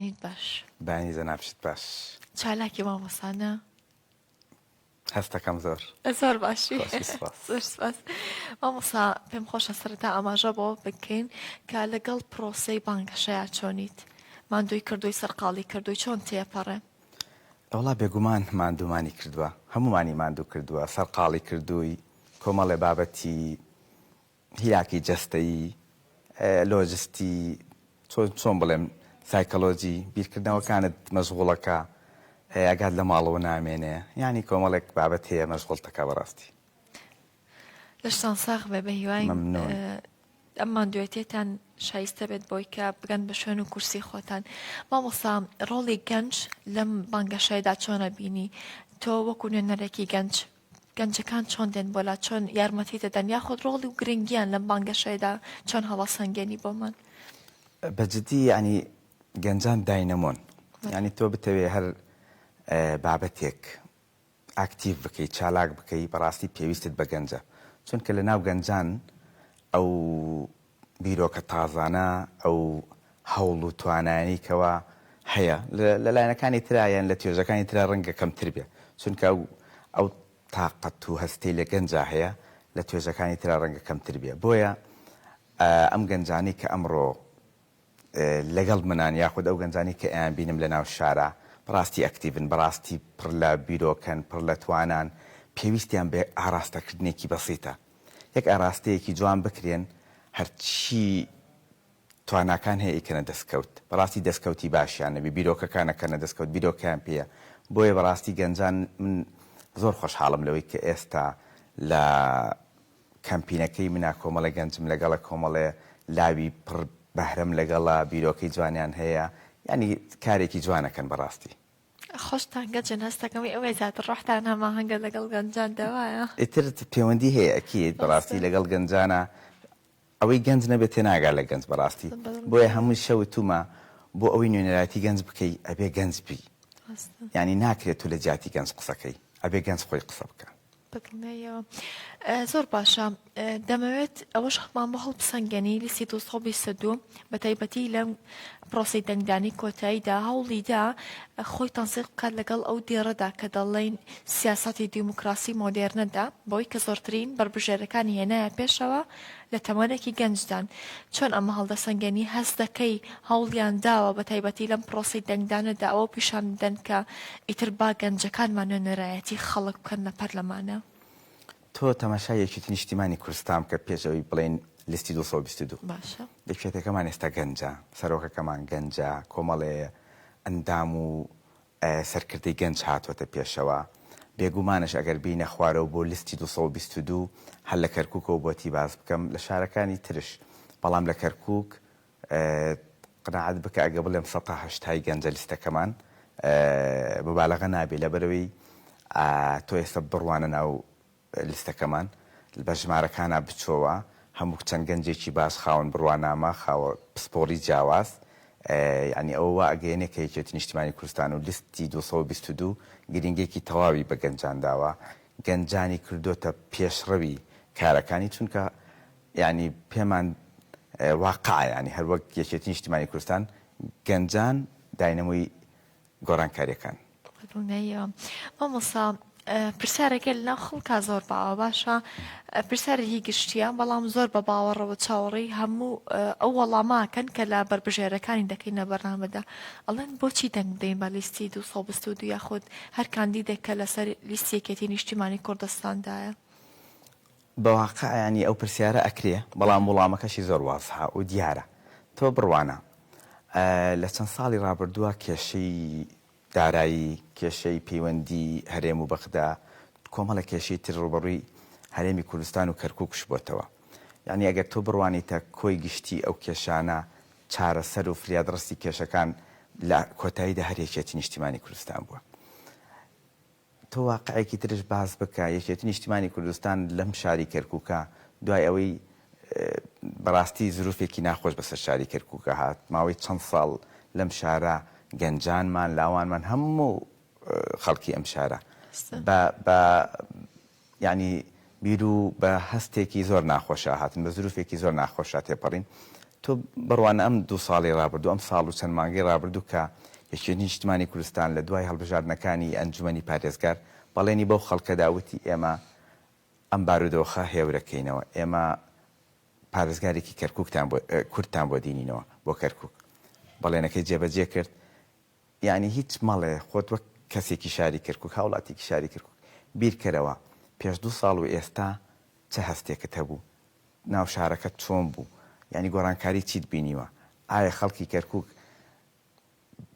نیت باش. بەیانی جەنابشت باش. چالاکی مامۆستا نا؟ هەستەکەم زۆر. زۆر باشی. خۆشی سپاس. زۆر سپاس. مامۆستا پێم خۆشە سەرەتا ئاماژە بەوە بکەین کە لەگەڵ پرۆسەی بانگەشەیا چۆنیت؟ ماندووی کردووی سەرقاڵی کردووی چۆن تێپەڕێ؟ وەڵا بێگومان ماندوومانی کردووە هەموومانی ماندوو کردووە سەرقاڵی کردووی کۆمەڵێ بابەتی هیلاکی جەستەیی، لۆجستی، چۆن چۆن بڵێم سایکۆلۆجی، بیرکردنەوەکانت مەشغوڵەکا، ئاگات لە ماڵەوە نامێنێ، یانی کۆمەڵێک بابەت هەیە مەشغوڵتەکا بەڕاستی. لەشتان ساغ بێ بەهیواین مەمنون. ئەم ماندوێتیەتان شایستە بێت بۆی کە بگەن بە شوێن و کورسی خۆتان. مامۆستا ڕۆڵی گەنج لەم بانگەشەیەدا چۆنە بینی؟ تۆ وەکو نوێنەرێکی گەنج گەنجەکان چۆن دێن بۆ لات چۆن یارمەتی دەدەن یاخود ڕۆڵی و گرنگیان لەم بانگەشەیەدا چۆن هەڵەسەنگێنی بۆمان؟ بە جدی یانی گەنجان داینەمۆن یانی تۆ بتەوێ هەر بابەتێک ئاکتیڤ بکەی چالاک بکەی بەڕاستی پێویستت بە گەنجە چونکە لە ناو گەنجان ئەو بیرۆکە تازانە، ئەو هەوڵ و توانایانەی کەوا هەیە لە لایەنەکانی ترا یان لە توێژەکانی ترا ڕەنگە کەمتر بێ چونکە ئەو ئەو تاقەت و هەستەی لە گەنجا هەیە لە توێژەکانی ترا ڕەنگە کەمتر بێ بۆیە ئەم گەنجانەی کە ئەمڕۆ لەگەڵ منان یاخود ئەو گەنجانەی کە ئەیانبینم لە ناو شارا بەڕاستی ئەکتیڤن بەڕاستی پڕ لە بیرۆکەن پڕ لە توانان پێویستیان بە ئاڕاستەکردنێکی بەسیتە یەک ئاراستەیەکی جوان بکرێن هەرچی تواناکان هەیە ئیکەنە دەستکەوت بەڕاستی دەستکەوتی باشیان نەبی بیرۆکەکان ئەکەنە دەستکەوت بیرۆکەیان پێیە بۆیە بەڕاستی گەنجان من زۆر خۆشحاڵم لەوەی کە ئێستا لە کەمپینەکەی منا کۆمەڵێ گەنجم لەگەڵە کۆمەڵێ لاوی پڕ بەهرەم لەگەڵە بیرۆکەی جوانیان هەیە یانی کارێکی جوانەکەن بەڕاستی. خۆشتان گەنجن هەستەکەم ئێوەی زیاتر ڕۆحتان هەماهەنگە لەگەڵ گەنجاندا وایە؟ ئیتر پەیوەندی هەیە ئەکید بەڕاستی لەگەڵ گەنجانا ئەوەی گەنج نەبێت تێناگا لە گەنج بەڕاستی بۆیە هەمووی شە وتومە بۆ ئەوەی نوێنەرایەتی گەنج بکەی ئەبێ گەنج بی یانی ناکرێت تو لە جیاتی گەنج قسەکەی ئەبێ گەنج خۆی قسە بکا. بەدڵنیاییەوە زۆر باشە دەمەوێت ئەوەش هەڵمان بۆ هەڵبسەنگێنی لیستی 222 بە تایبەتی لەم پرۆسەی دەنگدانی کۆتاییدا هەوڵیدا خۆی تەنسیق بکات لەگەڵ ئەو دێڕەدا کە دەڵێن سیاسەتی دیموکراسی مۆدێرنەدا بەوەی کە زۆرترین بەربژێرەکانی هێنایە پێشەوە لە تەمەنێکی گەنجدان چۆن ئەمە هەڵدەسەنگێنی هەست دەکەی هەوڵیان داوە بە تایبەتی لەم پرۆسەی دەنگدانەدا ئەوە پیشان بدەن کە ئیتر با گەنجەکانمان نوێنەرایەتی خەڵک بکەن لە پەرلەمانە؟ تۆ تەماشای یەکێتی نیشتیمانی کوردستان بکە پێش ئەوەی بڵێین لیستی 222. باشە. یەکێتەکەمان ئێستا گەنجە، سەرۆکەکەمان گەنجە، کۆمەڵێ ئەندام و سەرکردەی گەنج هاتووەتە پێشەوە، بێگومانش ئەگەر بێینە خوارەوە بۆ لیستی 222 هەر لە کەرکوکەوە بۆتی باس بکەم لە شارەکانی ترش بەڵام لە کەرکوک قناعەت بکە ئەگە بڵێم سەتا هەشتای گەنجە لیستەکەمان موبالەغە نابێ لەبەرئەوەی تۆ ئێستا بڕوانە ناو لیستەکەمان بە ژمارەکانا بچۆوە هەموو چەند گەنجێکی باش خاوەن بڕوانامە خاوە پسپۆڕی جیاواز یانی ئەوە وا ئەگەیەنێ کە یەکێتی نیشتیمانی کوردستان و لیستی 222 گرینگێکی تەواوی بە گەنجان داوە گەنجانی کردۆتە پێشڕەوی کارەکانی چونکە یانی پێمان واقعە یانی هەر وەک یەکێتی نیشتیمانی کوردستان گەنجان داینەمۆی گۆڕانکاریەکان. بەدڵنیاییەوە مامۆستا پرسیارێکە لەناو خەڵکا زۆر باوە باشە پرسیارێکی گشتیە بەڵام زۆر بە باوەڕەوە چاوەڕێی هەموو ئەو وەڵاماکەن کە لە بەربژێرەکانی دەکەین لە بەرنامەدا ئەڵێن بۆچی دەنگ بدەین بە لیستی 222 یاخود هەر کاندیدێک کە لەسەر لیستی یەکێتی نیشتیمانی کوردستاندایە؟ بە واقع یانی ئەو پرسیارە ئەکرێ بەڵام وڵامەکەشی زۆر وازحە و دیارە. تۆ بڕوانە لە چەند ساڵی ڕابردووە کێشەی دارایی، کێشەی پەیوەندی هەرێم و بەغدا، کۆمەڵێک کێشەی تر ڕووبەڕووی هەرێمی کوردستان و کەرکووکش بۆتەوە. یانی ئەگەر تۆ بڕوانیتە کۆی گشتی ئەو کێشانە چارەسەر و فریادڕەسی کێشەکان لە کۆتاییدا هەر یەکێتی نیشتیمانی کوردستان بووە. تۆ واقعێکی ترش باس بکە، یەکێتی نیشتیمانی کوردستان لەم شاری کەرکوکە دوای ئەوەی بەڕاستی زروفێکی ناخۆش بەسەر شاری کەرکوکە هات، ماوەی چەند ساڵ لەم شارە گەنجانمان، لاوانمان، هەموو خەڵکی ئەم شارە بە بە یانی بیر و بە هەستێکی زۆر ناخۆشا هاتن، بە زروفێکی زۆر ناخۆشا تێپەڕین. تۆ بڕوانە ئەم دوو ساڵەی ڕابردوو، ئەم ساڵ و چەند مانگەی ڕابردوو کە یەکێتی نیشتمانی کوردستان لە دوای هەڵبژاردنەکانی ئەنجومەنی پارێزگار بەڵێنی بەو خەڵکە دا وتی ئێمە ئەم بارودۆخە هێورەکەینەوە، ئێمە پارێزگارێکی کەرکوکتان بۆ کوردتان بۆ دینینەوە بۆ کەرکوک. بەڵێنەکەی جێبەجێ کرد. یانی هیچ مەڵێ خۆت وەک کەسێکی شاری کەرکوک، هاوڵاتیەکی شاری کەرکوک بیرکەرەوە پێش دوو ساڵ و ئێستا چ هەستێکت هەبوو؟ ناو شارەکەت چۆن بوو؟ یانی گۆڕانکاری چیت بینیوە؟ ئایا خەڵکی کەرکوک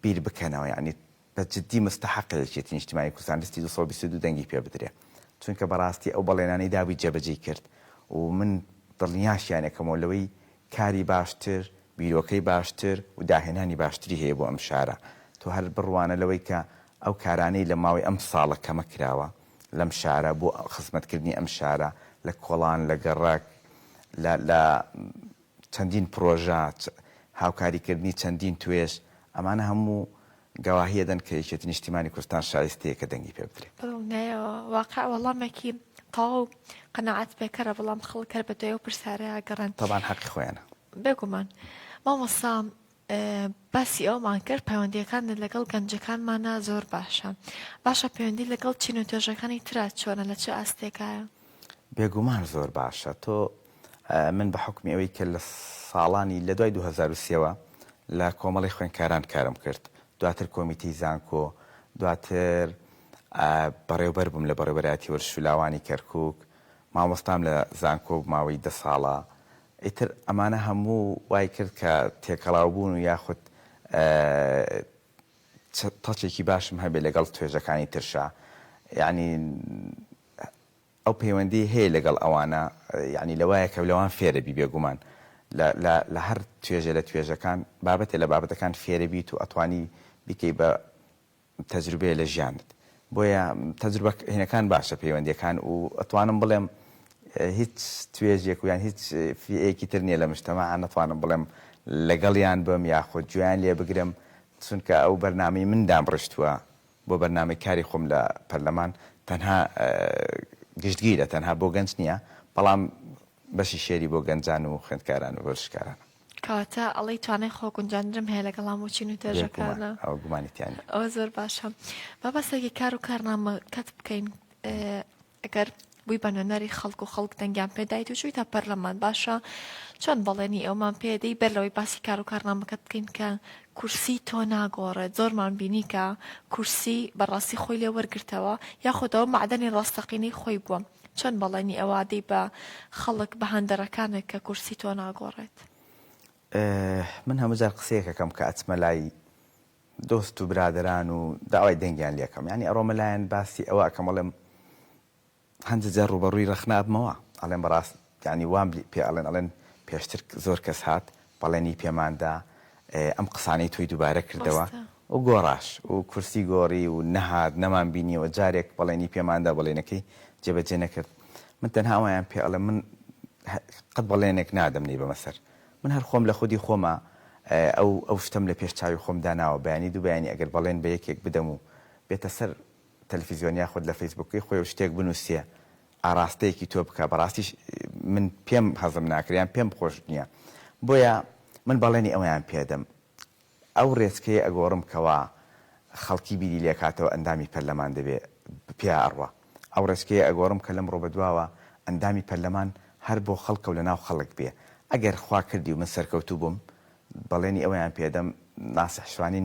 بیر بکەنەوە یانی بە جدی مستەحەقە یەکێتی نیشتیمانی کوردستان لیستی 222 دەنگی پێ بدرێ چونکە بەڕاستی ئەو بەڵێنانەی دابووی جێبەجێی کرد و من دڵنیاشیان ئەکەمەوە لەوەی کاری باشتر بیرۆکەی باشتر و داهێنانی باشتری هەیە بۆ ئەم شارە تۆ هەر بڕوانە لەوەی کە ئەو کارانەی لە ماوەی ئەم ساڵە کەمە کراوە لەم شارە بۆ خزمەتکردنی ئەم شارە لە کۆڵان لە گەڕەک لە لە چەندین پرۆژە هاوکاریکردنی چەندین توێژ ئەمانە هەموو گەواهی ئەدەن کە یەکێتی نیشتیمانی کوردستان شایستەیە کە دەنگی پێ بدرێ. بەدڵنیایەوە واقع وەڵامێکی تەواو قەناعەت پێکەرە بەڵام خەڵک هەر بەدوای ئەو پرسیارەیا گەڕێن. تەبعەن حەقی خۆیانە. بێگومان مامۆستا باسی ئەوەمان کرد پەیوەندیەکانت لەگەڵ گەنجەکانمانا زۆر باشە باشە پەیوەندی لەگەڵ چین و توێژەکانی ترا چۆنە لە چ ئاستێکایە؟ بێگومان زۆر باشە تۆ من بە حوکمی ئەوەی کە لە ساڵانی لە دوای 2003 وە لە کۆمەڵی خوێندکاران کارم کرد دواتر کۆمیتەی زانکۆ دواتر بەڕێوبەر بووم لە بەڕێوبەرایەتی وەرزش و لاوانی کەرکوک مامۆستام لە زانکۆ ماوەی دە ساڵە ئیتر ئەمانە هەموو وای کرد کە تێکەڵاو بوون و یاخود تەچێکی باشم هەبێ لەگەڵ توێژەکانی ترشا یعنی ئەو پەیوەندی هەیە لەگەڵ ئەوانە یعنی لەوایە کە لەوان فێرە بی بێگومان لە لە لە هەر توێژە لە توێژەکان بابەتێ لە بابەتەکان فێرە بیت و ئەتوانی بیکەی بە تەجروبەیە لە ژیانت بۆیە تەجروبە هینەکان باشە پەیوەندیەکان و ئەتوانم بڵێم هیچ توێژێک و یان هیچ فیئەیەکی تر نییە لە مجتەماع نەتوانم بڵێم لەگەڵیان بم یاخود گوێیان لێ بگرم چونکە ئەو بەرنامەی من دامڕشتووە بۆ بەرنامەی کاری خۆم لە پەرلەمان تەنها گشتگیرە تەنها بۆ گەنج نییە بەڵام بەشی شێری بۆ گەنجان و خوێندکاران و وەرزشکارانە. کەواتە ئەڵێی توانای خۆ گونجاندنم هەیە لەگەڵ هەموو چین و بێگومان توێژەکانا. ئەوە گومانی تیا نیە. ئەوە زۆر باشە. با باسێکی کار و کارنامەکەت بکەین. ئەگەر بووی بە نوێنەری خەڵک و خەڵک دەنگیان پێ دایت و چوویتە پەرلەمان باشە چۆن بەڵێنی ئەومان پێ دەی بەر لەوەی باسی کار و کارنامەکەت بکەین کە کورسی تۆ ناگۆڕێت زۆرمان بینی کە کورسی بەڕاستی خۆی لێ وەرگرتەوە یاخود ئەوە مەعدەنی ڕاستەقینەی خۆی بووە چۆن بەڵێنی ئەوە دەی بە خەڵک بە هاندەرەکانت کە کورسی تۆ ناگۆڕێت؟ من هەموو جار قسەیەک ئەکەم کە ئەچمە لای دۆست و برادەران و داوای دەنگیان لێ ئەکەم یانی ئەڕۆمە لایان باسی ئەوە ئەکەم ئەڵێم هەندێ جار ڕووبەڕووی ڕەخنە ئەبمەوە ئەڵێم بەڕاست یانی وام پێ ئەڵێن ئەڵێن پێشتر زۆر کەس هات بەڵێنی پێمان دا ئەم قسانەی تۆی دووبارە کردەوە و گۆڕاش و کورسی گۆڕی و نەهات نەمان بینیەوە جارێک بەڵێنی پێمان دا بەڵێنەکەی جێبەجێ نەکرد من تەنها ئەوەیان پێ ئەڵێم من قەت بەڵێنێک نادەم نەیبەمە سەر من هەر خۆم لە خودی خۆما ئەو ئەو شتەم لە پێش چاوی خۆم داناوە بەیانی دوو بەیانی ئەگەر بەڵێن بە یەکێک بدەم و بێتە سەر تەلفیزیۆن یاخود لە فەیسبووکەی خۆی و شتێک بنووسێ ئاڕاستەیەکی تۆ بکا بەڕاستیش من پێم هەزم ناکرێ یان پێم خۆش نییە بۆیە من بەڵێنی ئەوەیان پێدەم ئەو ڕێچکەیە ئەگۆڕم کەوا خەڵکی بیری لێکاتەوە ئەندامی پەرلەمان دەبێ پیا ئەڕوا ئەو ڕێچکەیە ئەگۆڕم کە لەمڕۆ بەدواوە ئەندامی پەرلەمان هەر بۆ خەڵکە و لەناو خەڵک بێ ئەگەر خوا کردی و من سەرکەوتوو بووم بەڵێنی ئەوەیان پێدەم ناسح شوانی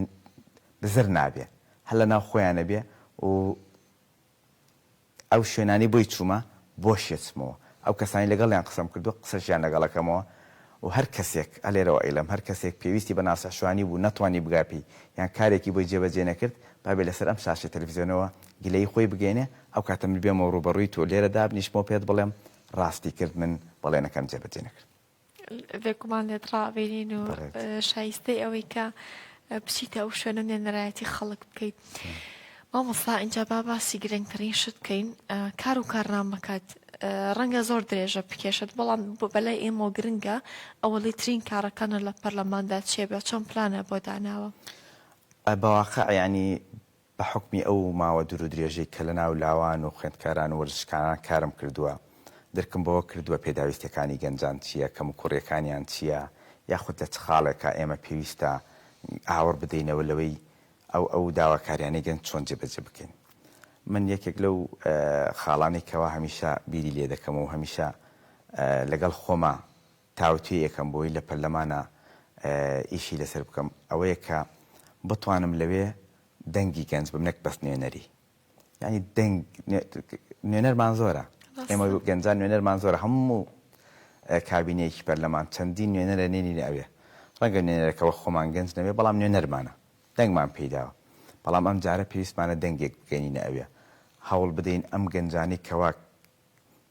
بزر نابێ هەر لەناو خۆیانە بێ و ئەو شوێنانەی بۆی چوومە بۆشی ئەچمەوە، ئەو کەسانەی لەگەڵیان قسەم کردووە قسەشیان لەگەڵ ئەکەمەوە و هەر کەسێک، ئە لێرەوە ئەیڵێم، هەر کەسێک پێویستی بە ناسح شوانی بوو نەتوانی بگا پێی یان کارێکی بۆی جێبەجێ نەکرد با بێ لەسەر ئەم شاشەی تەلەفزیۆنەوە گلەیی خۆی بگەیەنێ، ئەو کاتە من بێمەوە ڕووبەڕووی تۆ لێرە دابنیشمەوە پێت بڵێم ڕاستی کرد من بەڵێنەکەم جێبەجێ نەکرد. بێگومان لێت ڕابینین و شایستەی ئەوەی کە بچیتە ئەو شوێنە نوێنەرایەتی خەڵک بکەیت. مامۆستا ئینجا با باسی گرنگترین شت بکەین کار و کارنامەکەت ڕەنگە زۆر درێژە بکێشت بەڵام بەلای ئێمەوە گرنگە ئەوەڵیترین کارەکانە لە پەرلەماندا چێ بێ چۆن پلانە بۆ داناوە؟ بەواقع یانی بە حوکمی ئەو ماوە دوورودرێژەی کە لەناو لاوان و خوێندکاران و وەرزشکاران کارم کردووە، درکم بەوە کردووە پێداویستییەکانی گەنجان چییە، کەموکوڕییەکانیان چییە، یاخود لە چ خاڵێکا ئێمە پێویستە ئاوڕ بدەینەوە لەوەی ئەو ئەو داواکاریانەی گەنج چۆن جێبەجێ بکەین. من یەکێک لەو خاڵانەی کەوا هەمیشە بیری لێ دەکەمەوە و هەمیشە لەگەڵ خۆما تاوتوێی ئەکەم بۆی لە پەرلەمانا ئیشی لەسەر بکەم ئەوەیە کە بتوانم لەوێ دەنگی گەنج بم نەک بەس نوێنەری. یانی دەنگ نوێنەرمان زۆرە ئێمە گەنجان نوێنەرمان زۆرە هەموو کابینەیەکی پەرلەمان چەندین نوێنەرە نێنینە ئەوێ ڕەنگە نوێنەرەکەەوە خۆمان گەنج نەبێ بەڵام نوێنەرمانە دەنگمان پێیداوە بەڵام ئەم جارە پێویستمانە دەنگێک بگەینینە ئەوێ هەوڵ بدەین ئەم گەنجانی کەوا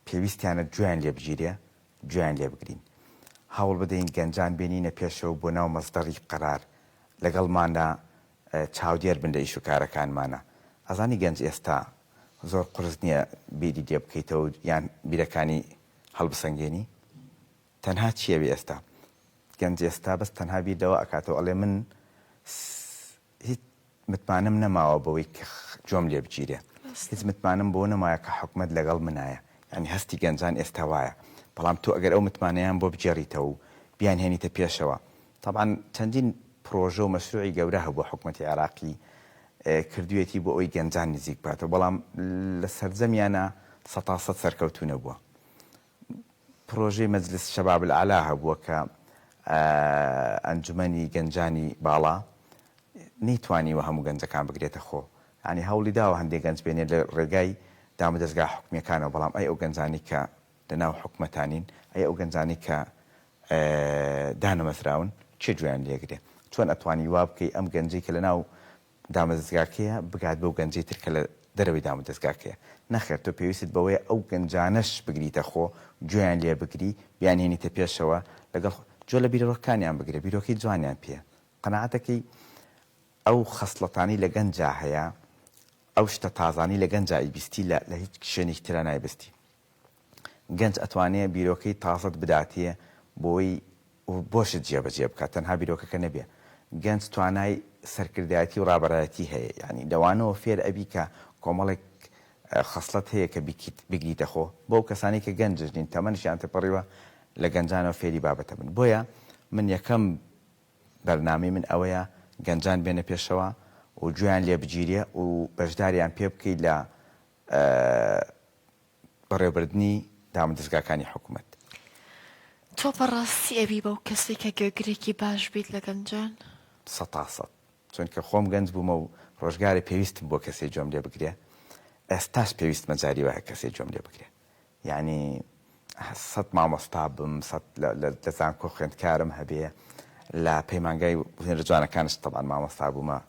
پێویستیانە گوێیان لێ بگیرێ گوێیان لێ بگرین. هەوڵ بدەین گەنجان بێنینە پێشەوە بۆ ناو مەسدەڕی قەرار، لەگەڵمانا چاودێر بن لە ئیش و کارەکانمانا. ئەزانی گەنج ئێستا زۆر قورس نییە بیری لێ بکەیتەوە یان بیرەکانی هەڵبسەنگێنی؟ تەنها چی ئەوێ ئێستا؟ گەنج ئێستا بەس تەنها بیر لەوە ئەکاتەوە ئەڵێ من هیچ متمانەم نەماوە بەوەی کە گوێم لێ بگیرێ، هیچ متمانەم بەوە نەمایە کە حکومەت لەگەڵ منایە، یانی هەستی گەنجان ئێستا وایە، بەڵام تۆ ئەگەر ئەو متمانەیان بۆ بگێڕیتەوە و بیانهێنیتە پێشەوە، تەبعەن چەندین پرۆژە و مەشروعی گەورە هەبووە حکومەتی عێراقی کردوویەتی بۆ ئەوەی گەنجان نزیک بکاتەوە، بەڵام لە سەرجەمیانا سەتاسەد سەرکەوتوو نەبووە. پرۆژەی مەجلس شەباب الاعلی هەبووە کە ئەنجومەنی گەنجانی باڵا نەیتوانیوە هەموو گەنجەکان بگرێتە خۆ یانی هەوڵی داوە هەندێک گەنج بێنێ لە ڕێگای دامودەزگا حکومیەکانەوە بەڵام ئەی ئەو گەنجانی کە لە ناو حکومەتانین ئەی ئەو گەنجانی کە دانەمەزراون کێ گوێیان لێگرێ چۆن ئەتوانی وا بکەی ئەم گەنجەی کە لە ناو دامودەزگاکەیە بگات بەو گەنجەی تر کە لە دەرەوەی دامودەزگاکەیە. نەخێر تۆ پێویستت بەوەیە ئەو گەنجانەش بگریتە خۆ، گوێیان لێ بگری، بیانهێنیتە پێشەوە، لەگەڵ گوێ لە بیرۆکەکانیان بگرە، بیرۆکەی جوانیان پێیە. قەناعەتەکەی ئەو خەسڵەتانەی لە گەنجا هەیە، ئەو شتە تازانەی لە گەنجا ئەیبیستی لە لە هیچ شوێنێکی ترا نایبستی. گەنج ئەتوانێ بیرۆکەی تازەت بداتێ بۆی بۆشت جێبەجێ بکات تەنها بیرۆکەکە نەبێ گەنج توانای سەرکردایەتی و ڕابەرایەتی هەیە یانی لەوانەوە فێر ئەبی کە کۆمەڵێک خەسڵەت هەیە کە بیکیت بگریتە خۆ بۆ کەسانی کە گەنجش نین تەمەنشیان تێپەڕیوە لە گەنجانەوە فێری بابەتە بن بۆیە من یەکەم بەرنامەی من ئەوەیە گەنجان بێنە پێشەوە و گوێیان لێ بگیرێ و بەشداریان پێ بکەی لە بەڕێوەبردنی دامودەزگاکانی حکومەت. تۆ بەڕاستی ئەبی بەو کەسەی کە گوێگرێکی باش بیت لە گەنجان؟ سەتا سەد چونکە خۆم گەنج بوومە و ڕۆژگارێ پێویستم بووە کەسێ گوێم لێ بگرێ ئێستاش پێویستمە جاری وایە کەسێ گوێم لێ بگرێ یانی سەت مامۆستا بم سەت لە زانکۆ خوێندکارم هەبێ لە پەیمانگای هونەرە جوانەکانش تەبعەن مامۆستا بوومە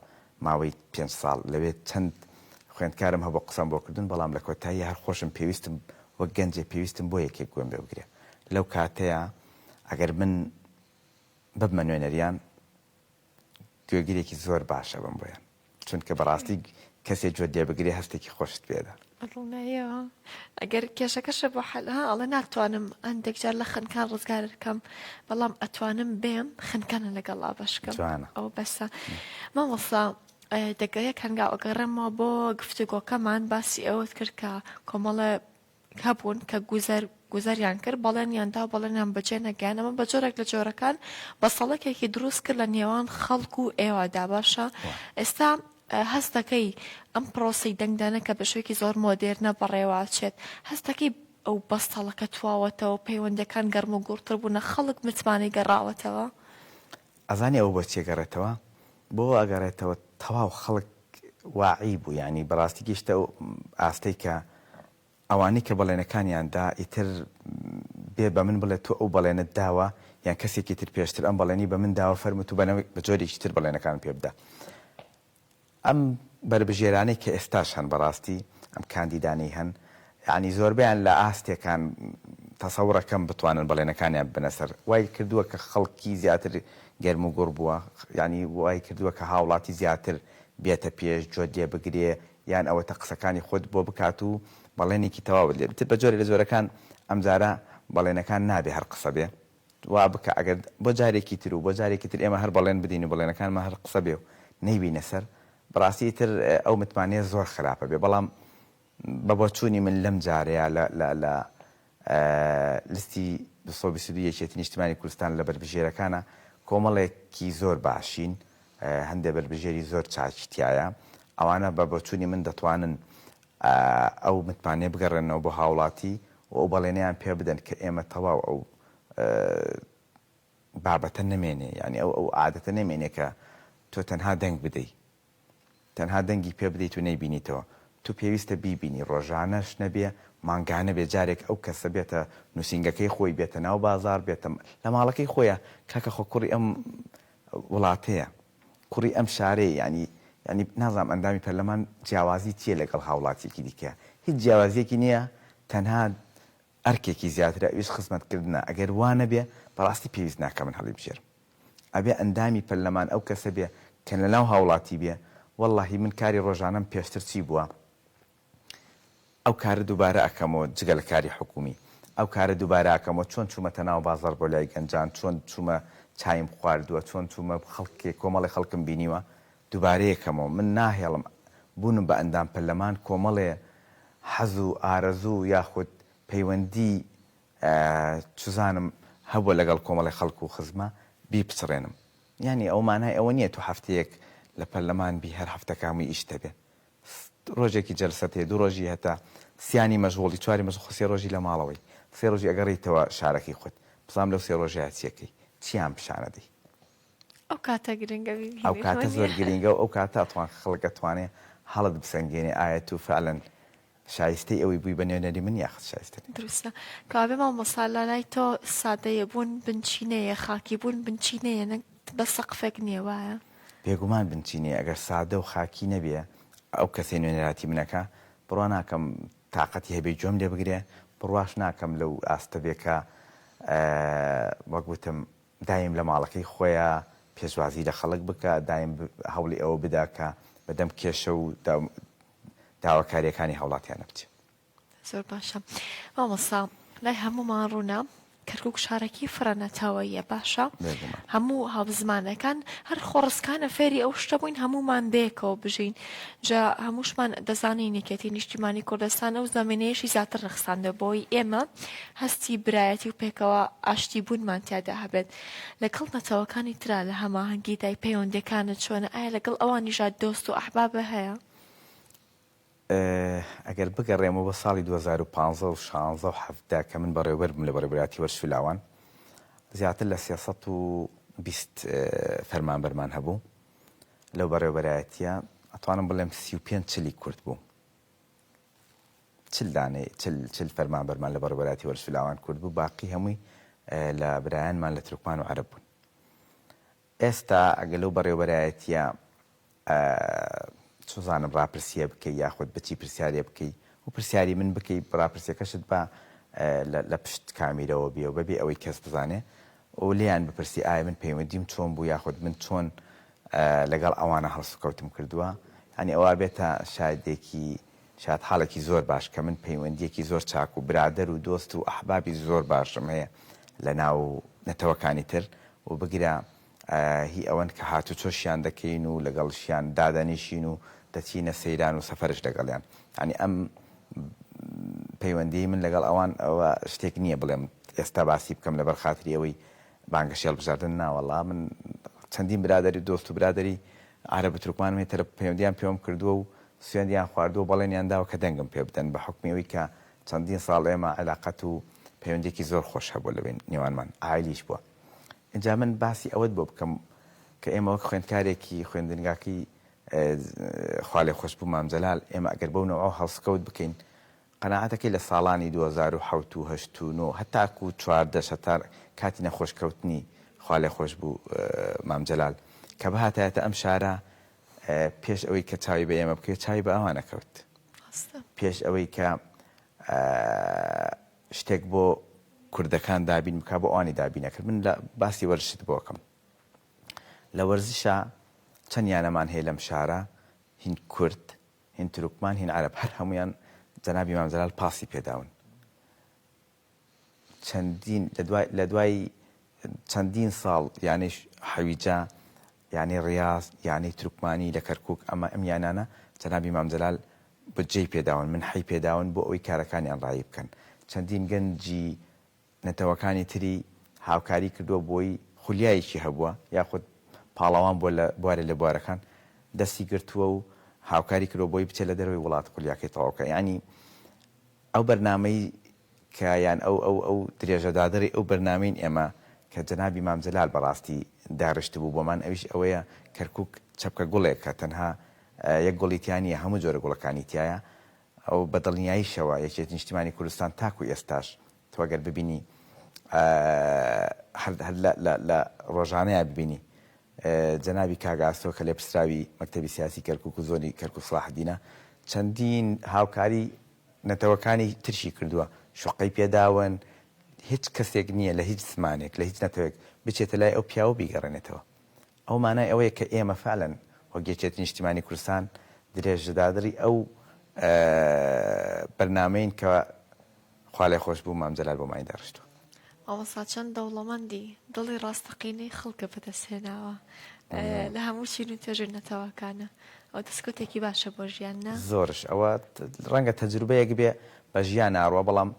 ماوەی پێنج ساڵ لەوێ چەند خوێندکارم هەبوو قسەم بۆ کردوون بەڵام لە کۆتاییا هەر خۆشم پێویستم وەک گەنجێ پێویستم بۆ یەکێک گوێم لێ بگرێ لەو کاتەیا ئەگەر من ببمە نوێنەریان گوێگرێکی زۆر باش ئەبم بۆیان چونکە بەڕاستی کەسێ گوێت لێ بگرێ هەستێکی خۆشت پێدا. بەدڵنیاییەوە ئەگەر کێشەکەشە بۆ حەل ها ئەڵێ ناتوانم هەندێک جار لە خنکان ڕزگارت کەم بەڵام ئەتوانم بێم خنکانە لەگەڵا بەشکەم جوانە. ئەوە بەسە مامۆستا دەگە یەک هەنگاو ئەگەڕێمەوە بۆ گفتوگۆکەمان باسی ئەوەت کرد کە کۆمەڵێ هەبوون کە گوزەر گوزەریان کرد بەڵێنیان دا و بەڵێنیان بەجێ نەگەیان ئەمە بە جۆرێک لە جۆرەکان بەسەڵەکێکی دروست کرد لە نێوان خەڵک و ئێوەدا باشە ئێستا هەست دەکەی ئەم پرۆسەی دەنگدانە کە بە شێوەیەکی زۆر مۆدێرنە بەڕێوەئەچێت هەست دەکەی ئەو بەستەڵەکە تواوەتەوە پەیوەندیەکان گەرم و گوڕتر بوونە خەڵک متمانەی گەڕاوەتەوە؟ ئەزانی ئەوە بۆچی ئەگەڕێتەوە؟ بۆ ئەگەڕێتەوە تەواو خەڵک واعی بوو یانی بەڕاستی گەیشتە ئەو ئاستەی کە ئەوانەی کە بەڵێنەکانیان دا ئیتر بێ بە من بڵێ تۆ ئەو بەڵێنەت داوە یان کەسێکی تر پێشتر ئەم بەڵێنی بە من داوە فەرموو تۆ بە جۆرێکی تر بەڵێنەکانم پێ بدە. ئەم بەربژێرانەی کە ئێستاش هەن بەڕاستی ئەم کاندیدانەی هەن یانی زۆربەیان لە ئاستێکان تەسەوڕەکەم بتوانن بەڵێنەکانیان ببەنە سەر وای کردووە کە خەڵکی زیاتر گەرم و گوڕ بووە یانی وای کردووە کە هاوڵاتی زیاتر بێتە پێش گوێت لێ بگرێ یان ئەوەتە قسەکانی خۆت بۆ بکات و بەڵێنێکی تەواوت لێ بتر بە جۆرێ لە جۆرەکان ئەمجارە بەڵێنەکان نابێ هەر قسە بێ وا بکە ئەگەر بۆ جارێکی تر و بۆ جارێکی تر ئێمە هەر بەڵێن بدەین و بەڵێنەکانمان هەر قسە بێ و نەیبینە سەر بەڕاستی ئیتر ئەو متمانەیە زۆر خراپە بێ بەڵام بە بۆچوونی من لەم جارەیا لە لە لە. لیستی 222 یەکێتی نیشتیمانی کوردستان لە بەربژێرەکانە کۆمەڵێکی زۆر باشین، هەندێ بەربژێری زۆر چاکی تیایە، ئەوانە بە بۆچوونی من دەتوانن ئەو متمانەیە بگەڕێننەوە بۆ هاوڵاتی و ئەو بەڵێنەیان پێ بدەن کە ئێمە تەواو ئەو بابەتە نەمێنێ، یانی ئەو ئەو عادەتە نەمێنێ کە تۆ تەنها دەنگ بدەی. تەنها دەنگی پێ بدەیت و نەیبینیتەوە، تو پێویستە بیبینی، ڕۆژانەش نەبێ مانگانە بێ جارێک ئەو کەسە بێتە نوسینگەکەی خۆی، بێتە ناو بازاڕ، بێتە لە ماڵەکەی خۆیا، کاکە خۆ کوڕی ئەم وڵاتەیە، کوڕی ئەم شارەیە، یانی یانی نازانم ئەندامی پەرلەمان جیاوازی چیە لەگەڵ هاوڵاتیەکی دیکە، هیچ جیاوازیەکی نیە، تەنها ئەرکێکی زیاترە ئەویش خزمەت کردنە، ئەگەر وا نەبێ بەڕاستی پێویست ناکا من هەڵیبژێرم. ئەبێ ئەندامی پەرلەمان ئەو کەسە بێ کە لەناو هاوڵاتی بێ، وەڵاهی من کاری ڕۆژانەم پێشتر چی بووە ئەو کارە دووبارە ئەکەمەوە جگە لە کاری حکومی ئەو کارە دووبارە ئەکەمەوە چۆن چوومەتە ناو بازاڕ بۆ لای گەنجان چۆن چوومە چایم خواردووە چۆن چوومە خەڵکێ کۆمەڵێ خەڵکم بینیوە دووبارەیەکەمەوە من ناهێڵم بوونم بە ئەندام پەرلەمان کۆمەڵێ حەز و ئارەزوو یاخود پەیوەندی چزانم هەبووە لەگەڵ کۆمەڵی خەڵک و خزمە بیپچڕێنم یانی ئەوە مانای ئەوە نییە تۆ هەفتەیەک لە پەرلەمان بی هەر هەفتەکە هەمووی ئیشت هەبێ ڕۆژێکی جەلسەت هەیە دوو ڕۆژی هەتا سیانی مەشغوڵی چواری مەشغوڵ خۆ سێ ڕۆژی لە ماڵەوەی سێ ڕۆژی ئەگەڕێیتەوە شارەکەی خۆت بزانم لەو سێ ڕۆژەیا چیەکەی چیان پیشانەدەی. ئەو کاتە گرنگە بیبینیت ئەو کاتە زۆر گرینگە و ئەو کاتە ئەتوان خەڵک ئەتوانێ هەڵت بسەنگێنێ ئایا تو فعلەن شایستەی ئەوەی بووی بە نوێنەری من یاخود شایستە نەبووی. دروستە. کەوابێ مامۆستا لەلای تۆ سادەیە بوون بنچینەیە، خاکی بوون بنچینەیە نەک بەس سەقفێک نییە وایە؟ بێگومان بنچینەیە، ئەگەر سادە و خاکی نەبێ ئەو کەسەی نوێنەراتی من ئەکا بڕوا ناکەم تاقەتی هەبێ گوێم لێ بگرێ، بڕواش ناکەم لەو ئاستە بێ کە وەک وتم دایم لە ماڵەکەی خۆیا پێشوازی لە خەڵک بکا، دایم هەوڵی ئەوە بدا کە بەدەم کێشە و داواکارییەکانی هاوڵاتیانە بچێ. زۆر باشە مامۆستا لای هەموومان ڕوونە کەرکوک شارەکی فرە نەتەوەییە باشە بێگومان. هەموو هاوزمانەکان هەر خۆڕسکانە فێری ئەو شتە بووین هەموومان بەیەکەوە بژین جا هەمووشمان دەزانین یەکێتی نیشتیمانی کوردستان ئەو زەمینەیەشی زیاتر ڕەخساندوە بۆی ئێمە هەستی برایەتی و پێکەوە ئاشتی بوونمان تیادا هەبێت لەگەڵ نەتەوەکانی ترا لە هەماهەنگیدای پەیوەندیەکانت چۆنە ئایا لەگەڵ ئەوانیشا دۆست و ئەحبابە هەیە؟ ئەگەر بگەڕێمەوە بۆ ساڵی 2015 و 16 و 17 کە من بەڕێوبەر بووم لە بەڕێوبەرایەتی وەرزش و لاوان زیاتر لە 320 فەرمانبەرمان هەبوو لەو بەڕێوبەرایەتیە ئەتوانم بڵێم 35 چلی کورد بوو چل دانەی چل چل فەرمانبەرمان لە بەڕێوبەرایەتی وەرزش و لاوان کورد بوو باقی هەمووی لە برایانمان لە تورکمان و عەرەب بوون ئێستا ئەگەر لەو بەڕێوبەرایەتیە چوزانم ڕاپرسیە بکەی یاخود بچی پرسیارێ بکەی و پرسیاری من بکەی ڕاپرسیەکەشت با لە پشت کامیرەوە بێ و بەبێ ئەوەی کەس بزانێ و لێیان بپرسی ئایا من پەیوەندیم چۆن بوو یاخود من چۆن لەگەڵ ئەوانە هەڵسوکەوتم کردووە یانی ئەوە بێتە شایدێکی شایەتحاڵێکی زۆر باش کە من پەیوەندیەکی زۆر چاک و برادەر و دۆست و ئەحبابی زۆر باشم هەیە لە ناو نەتەوەکانی تر و بگرە هی ئەوەن کە هاتوچۆشیان دەکەین و لەگەڵشیان دادەنیشین و دەچینە سەیران و سەفەرش لەگەڵیان یانی ئەم پەیوەندیەی من لەگەڵ ئەوان ئەوە شتێک نییە بڵێم ئێستا باسی بکەم لەبەر خاتری ئەوەی بانگەشەی هەڵبژاردن نا وەڵا من چەندین برادەری دۆست و برادەری عەرەب و تورکمانم هەیە تەلەف پەیوەندیان پێوەم کردووە و سوێندیان خواردووە و بەڵێنیان داوە کە دەنگم پێ بدەن بە حوکمی ئەوەی کە چەندین ساڵ ئێمە عیلاقەت و پەیوەندیەکی زۆر خۆش هەبووە لە نێوانمان عایلیش بووە ئینجا من باسی ئەوەت بۆ بکەم کە ئێمە وەک خوێندکارێکی خوێندنگاکەی خوالێخۆشبوو مام جەلال ئێمە ئەگەر بەو نەوعە هەڵسکەوت بکەین قەناعەتەکەی لە ساڵانی 2007 و 8 و 9 هەتاکو 14 هەتا کاتی نەخۆش کەوتنی خوالێخۆشبوو مام جەلال کە بهاتایەتە ئەم شارە پێش ئەوەی کە چاوی بە ئێمە بکەوێت چاوی بە ئەوانە کەوت پێش ئەوەی کە شتێک بۆ کوردەکان دابین بکا بۆ ئەوانی دابین ئەکرد من لە باسی وەرزشت بۆ ئەکەم لە وەرزشا چەند یانەمان هەیە لەم شارە هین کورد هین تورکمان هین عەرەب هەر هەمویان جەنابی مام جەلال پاسی پێداون چەندین لە دوای لە دوای چەندین ساڵ یانەی حەویجە یانەی ڕیاز یانەی تورکمانی لە کەرکوک ئەمە ئەم یانانە جەنابی مام جەلال بودجەی پێداون منحەی پێداون بۆ ئەوەی کارەکانیان ڕایی بکەن. چەندین گەنجی نەتەوەکانی تری هاوکاری کردووە بۆی خولیایەکی هەبووە یاخود پاڵەوان بووە لە بوارێ لە بوارەکان دەستی گرتووە و هاوکاری کردووە بۆی بچێت لە دەرەوەی وڵات خولیاکەی تەواو بکات یانی ئەو بەرنامەی کە یان ئەو ئەو ئەو درێژەدادەری ئەو بەرنامەین ئێمە کە جەنابی مام جەلال بەڕاستی داڕشتبوو بۆمان ئەویش ئەوەیە کەرکوک چەپکە گوڵێکە تەنها یەک گوڵی تیا نییە هەموو جۆرە گوڵەکانی تیایە ئەو بە دڵنیاییشەوە یەکێتی نیشتیمانی کوردستان تاکو ئێستاش تۆ گەر ببینی هەر هەر لە لە لە ڕۆژانەیا ببینی جەنابی کاک ئاسۆ کە لێپرسراوی مەکتەبی سیاسی کەرکوک و زۆنی کەرکوک سڵاحەدینە چەندین هاوکاری نەتەوەکانی ترشی کردووە شوقەی پێداون هیچ کەسێک نییە لە هیچ زمانێک لە هیچ نەتەوێک بچێتە لای ئەو پیاوە بیگەڕێنێتەوە ئەوە مانای ئەوەیە کە ئێمە فعلەن وەک یەکێتی نیشتیمانی کوردستان درێژەدادری ئەو بەرنامەین کە خوالێخۆشبوو مام جەلال بۆمانی داڕشتووە. مامۆستا چەند دەوڵەمەندی دڵی ڕاستەقینەی خەڵکە بەدەست هێناوە لە هەموو چین و توێژە نەتەوەکانە ئەوە دەسکەوتێکی باشە بۆ ژیان نا؟ زۆرش ئەوە ڕەنگە تەجروبەیەک بێ بە ژیان ئاڕوا بەڵام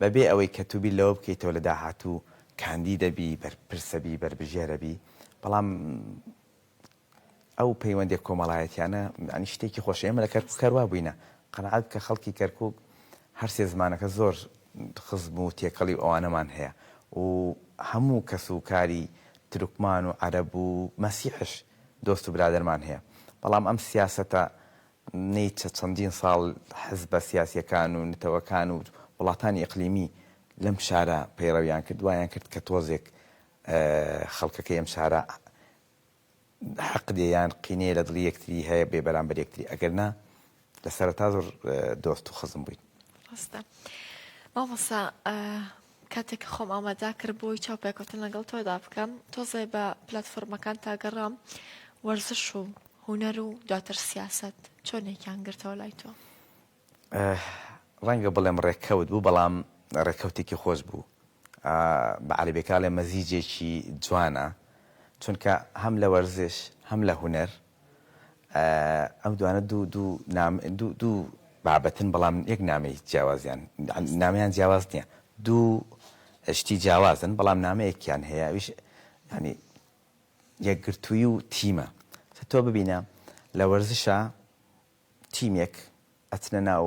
بەبێ ئەوەی کە تو بیر لەوە بکەیتەوە لە داهاتوو کاندیدە بی بەرپرسە بی بەربژێرە بی بەڵام ئەو پەیوەندیە کۆمەڵایەتیانە یانی شتێکی خۆشە ئێمە لە کەرکوک هەر وا بووینە قەناعەت بکە خەڵکی کەرکوک هەر سێ زمانەکە زۆر خزم و تێکەڵی و ئەوانەمان هەیە و هەموو کەس و کاری تورکمان و عەرەب و مەسیحش دۆست و برادەرمان هەیە بەڵام ئەم سیاسەتە نیچە چەندین ساڵ حزبە سیاسیەکان و نەتەوەکان و وڵاتانی ئیقلیمی لەم شارە پەیڕەویان کرد وایان کرد کە تۆزێک خەڵکەکەی ئەم شارە حقدێ یان قینەیە لە دڵی یەکتری هەیە بێ بەرامبەر یەکتری ئەگەر نا لە سەرەتا زۆر دۆست و خزم بووین. ڕاستە مامۆستا کاتێک کە خۆم ئامادە کرد بۆی چاوپێکەوتن لەگەڵ تۆدا بکەم تۆزێ بە پلاتفۆرمەکان تاگەڕام وەرزش و هونەر و دواتر سیاسەت چۆن یەکیان گرتەوە لای تۆ؟ ڕەنگە بڵێم ڕێککەوت بوو بەڵام ڕێککەوتێکی خۆش بوو بە عەرەبیەکە ئەڵێ مەزیجێکی جوانە چونکە هەم لە وەرزش هەم لە هونەر ئەم دوانە دوو دوو نام دوو دوو بابەتن بەڵام یەک نامەی جیاوازیان نامیان جیاواز نییە دوو شتی جیاوازن بەڵام نامەیەکیان هەیە ئەویش ینی یەکگرتووی و تیمە تۆ ببینە لە وەرزشە تیمێک ئەچنە ناو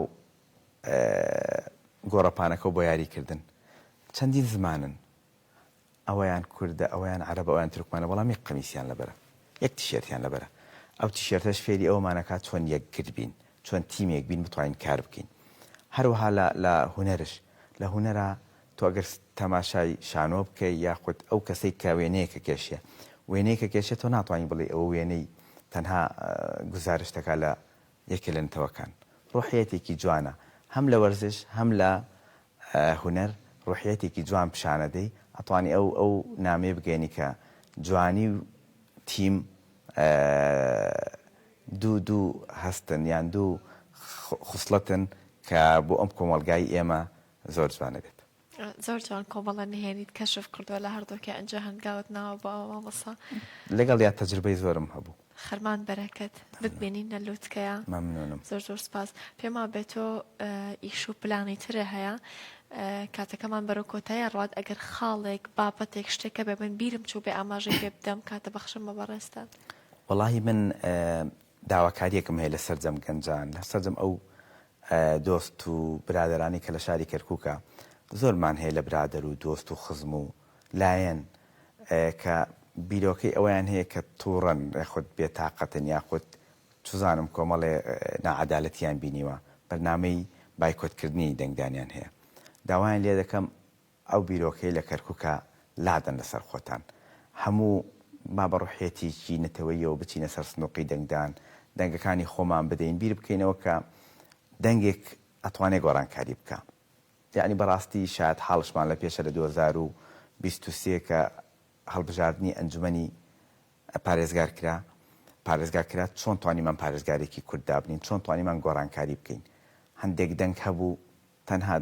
گۆڕەپانەکەو بۆ یاری کردن چەندین زمانن ئەوەیان کوردە ئەوەیان عەرەبە ئەویان تورکمانە بەڵام یەک قەمیسیان لەبەرە یەک تیشێرتیان لەبەرە ئەو تیشێرتەش فێری ئەوەمان ئەکات چۆن یەکگرت بین چۆن تیمێک بین بتوانین کار بکەین هەروەها لە لە هونەرش لە هونەرا تۆ ئەگەر تەماشای شانۆ بکەی یاخود ئەو کەسەی کە وێنەیەکە کێشێ وێنەیەکە کێشێ تۆ ناتوانانی بڵێ ئەوە وێنەی تەنها گوزارشت دەکات لە یەکێ لە نەتەوەکان. ڕۆحیەتێکی جوانە هەم لە وەرزش هەم لە هونەر ڕۆحیەتێکی جوان پیشانەدەی ئەتوانی ئەو ئەو نامەیە بگەیەنی کە جوانی و تیم دوو دوو هەستن یان دوو خسڵەتن کە بۆ ئەم کۆمەڵگای ئێمە زۆر جوانە بێت. زۆر جوان کۆمەڵە نهێنیت کەشف کردوە لە هەردووکیا ئینجا هەنگاوت ناوە بۆ ئەوە مامۆستا. لەگەڵیا تەجروبەی زۆرم هەبوو. خەرمان بەرەکەت بتبینین لە لوتکەیا. مەمنونم. زۆر زۆر سپاس. پێم وابێ تۆ ئیش و پلانی ترە هەیە کاتەکەمان بەرەو کۆتایی ئەڕوات ئەگەر خاڵێک بابەتێک شتێک هەبێ من بیرم چووبێ ئاماژەی پێ بدەم کاتە بەخشم بە بەڕێزتان. وەڵاهی من داواکاریەکم هەیە لە سەرجەم گەنجان لە سەرجەم ئەو دۆست و برادەرانی کە لە شاری کەرکوکە زۆرمان هەیە لە برادەر و دۆست و خزم و لایەن کە بیرۆکەی ئەوەیان هەیە کە توڕەن یاخود بێتاقەتن یاخود چزانم کۆمەڵێ ناعەدالەتیان بینیوە بەرنامەی بایکۆتکردنی دەنگدانیان هەیە داوایان لێ دەکەم ئەو بیرۆکەی لە کەرکوکە لادەن لەسەر خۆتان هەموو با بە ڕوحیەتێکی نەتەوەییەوە بچینە سەر سندوقی دەنگدان دەنگەکانی خۆمان بدەین بیر بکەینەوە کە دەنگێک ئەتوانێ گۆڕانکاری بکا یەعنی بەڕاستی شایەت حاڵشمان لە پێشە لە 2023 کە هەڵبژاردنی ئەنجومەنی پارێزگار کرا پارێزگا کرا چۆن توانیمان پارێزگارێکی کورد دابنین چۆن توانیمان گۆڕانکاری بکەین هەندێک دەنگ هەبوو تەنها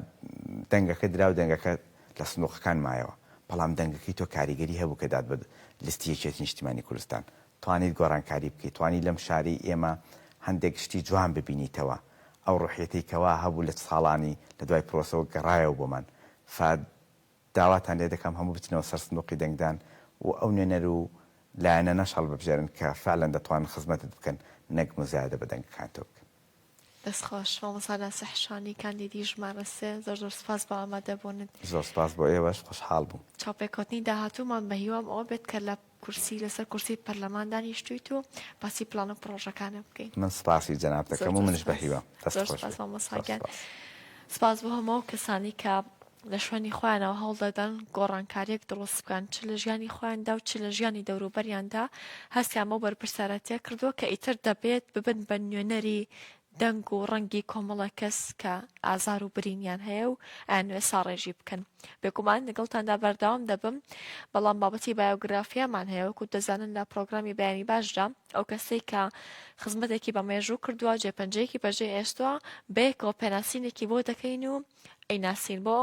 دەنگەکە درا و دەنگەکە لە سندوقەکان مایەوە، بەڵام دەنگەکەی تۆ کاریگەری هەبوو کە دات بە لیستی یەکێتی نیشتیمانی کوردستان. توانیت گۆڕانکاری بکەیت، توانی لەم شارەی ئێمە هەندێک شتی جوان ببینیتەوە. ئەو ڕوحیەتەی کەوا هەبوو لە ساڵانی لە دوای پرۆسەوە گەڕایەوە بۆمان فا داواتان لێ دەکەم هەموو بچنەوە سەر سندوقی دەنگدان و ئەو نوێنەر و لایەنانەش هەڵببژێرن کە فعلەن دەتوانن خزمەتت بکەن نەک موزایەدە بە دەنگەکانی تۆ بکەن. دەست خۆش مامۆستا ناسح شانی کاندیدی ژمارە سێ زۆر زۆر سپاس بۆ ئامادەبوونت. زۆر سپاس بۆ ئێوەش خۆشحاڵ بووم. چاوپێکەوتنی داهاتوومان بە هیوام ئەوە بێت کە لە کورسی لەسەر کورسی پەرلەمان دانیشتوویت و باسی پلان و پڕۆژەکانت بکەین. من سپاسی جەنابت زۆر دەکەم و زۆر منیش بە سپاس. هیوام. دەست زۆر خۆش سپاس بێت. مامۆستا زۆر گیان. سپاس. سپاس بۆ هەموو ئەو کەسانەی کە لە شوێنی خۆیانەوە هەوڵ دەدەن گۆڕانکارییەک دروست بکەن چ لە ژیانی خۆیاندا و چ لە ژیانی دەوروبەریاندا هەستیان بەو بەرپرسیارەتییە کردووە کە ئیتر دەبێت ببن بە نوێنەری دەنگ و ڕەنگی کۆمەڵێک کەس کە ئازار و برینیان هەیە و ئەیانەوێت ساڕێژی بکەن. بێگومان لەگەڵتاندا بەردەوام دەبم، بەڵام بابەتی بایۆگرافیامان هەیە، وەکو دەزانن لە پڕۆگرامی بەیانی باشدا ئەو کەسەی کە خزمەتێکی بە مێژوو کردووە، جێپەنجەیەکی بەجێ هێشتووە، بەیەکەوە پێناسینێکی بۆ دەکەین و ئەیناسین بۆ.